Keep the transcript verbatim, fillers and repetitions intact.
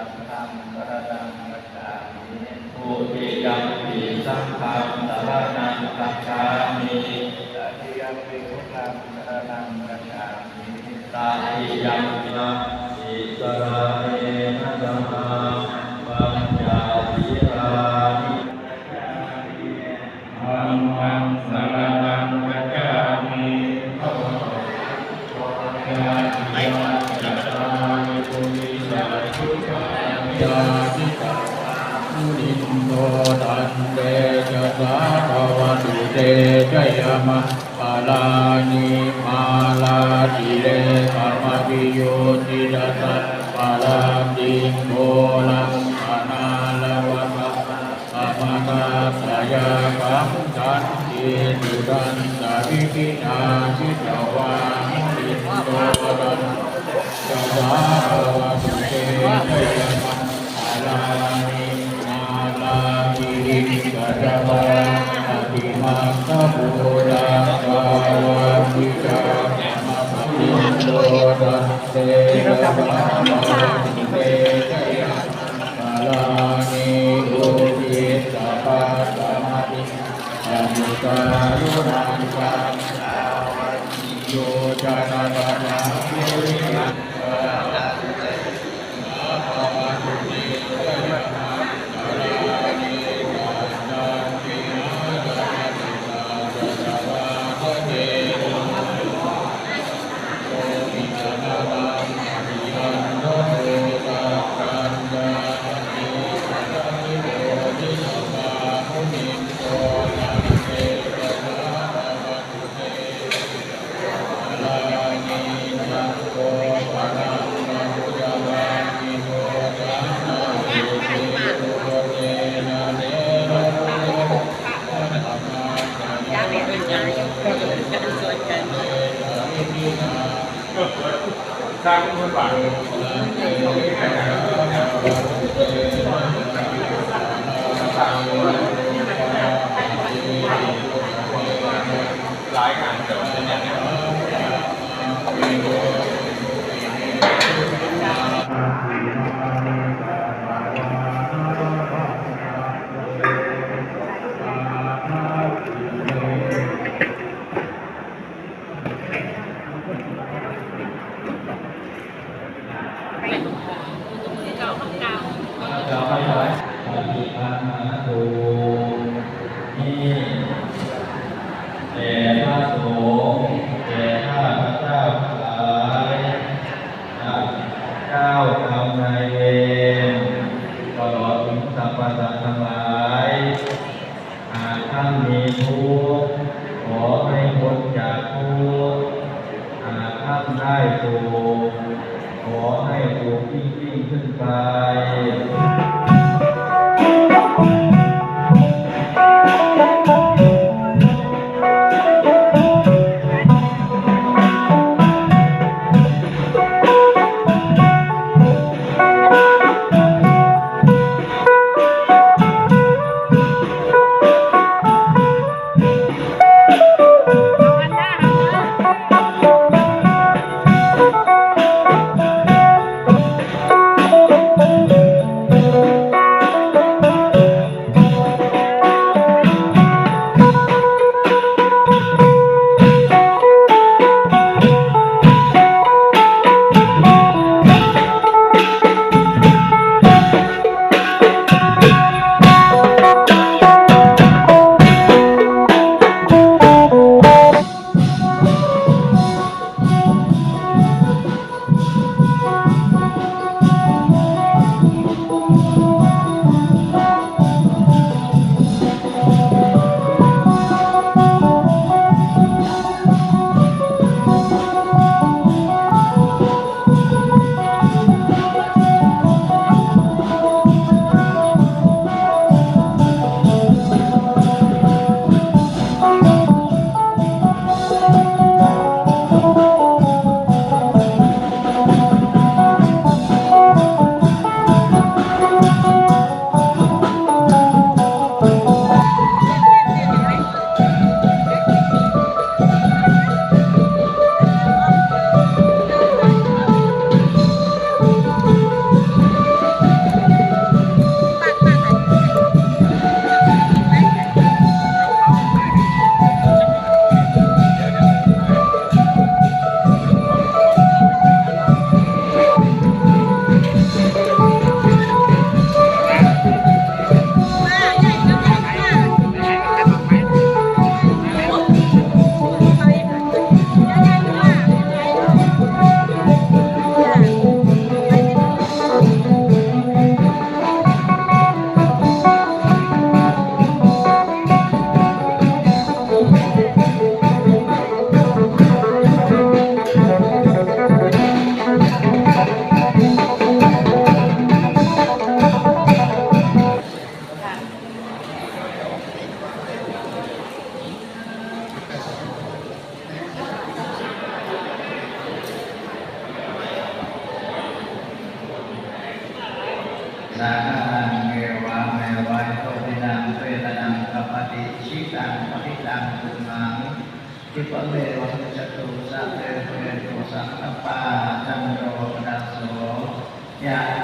Dhammaṃ saraṇaṃ gacchāmi. Dutiyampi saṅghaṃ saraṇaṃ gacchāmi. Tatiyampi buddhaṃ saraṇaṃ gacchāmi. Tatiyampi saraṇena saha pañca sīlāni. Dhammaṃ saraṇaṃ gacchāmi. Munindo tantejasā bhavatu te jayamaṅgalāni. Mārātirekamabhiyujjhitasabbarattiṃ ghorampanāḷavakam kamakattayakam khantīsudantavidhinā jitavā munindo tantejasā bhavatu te jayamaṅgalāni. Nāḷāgiriṃ gajavaraṃ atimattabhūtaṃ dāvaggicakkamasanīva munindo tantejasā bhavatu te jayamaṅgalāni. Ukkhittakhaggamatihatthasudāruṇantaṃ dhāvantiyojanapathaṅgulimālaṃ Paṭiggaṇhatu ni แด่พระสงฆ์ แด่ข้าพเจ้าทั้งหลาย เจ้ากรรมนายเวร ตลอดถึงสรรพสัตว์ทั้งหลาย หากท่านมีทุกข์ ขอให้พ้นจากทุกข์ หากท่านได้สุข ขอให้สุขยิ่งๆ ขึ้นไป Sāgaraṃ evameva ito dinnaṃ petānaṃ upakappati. Icchitaṃ patthitaṃ tumhaṃ khippameva samijjhatu, sabbe pūrentu saṅkappā cando paṇṇaraso yathā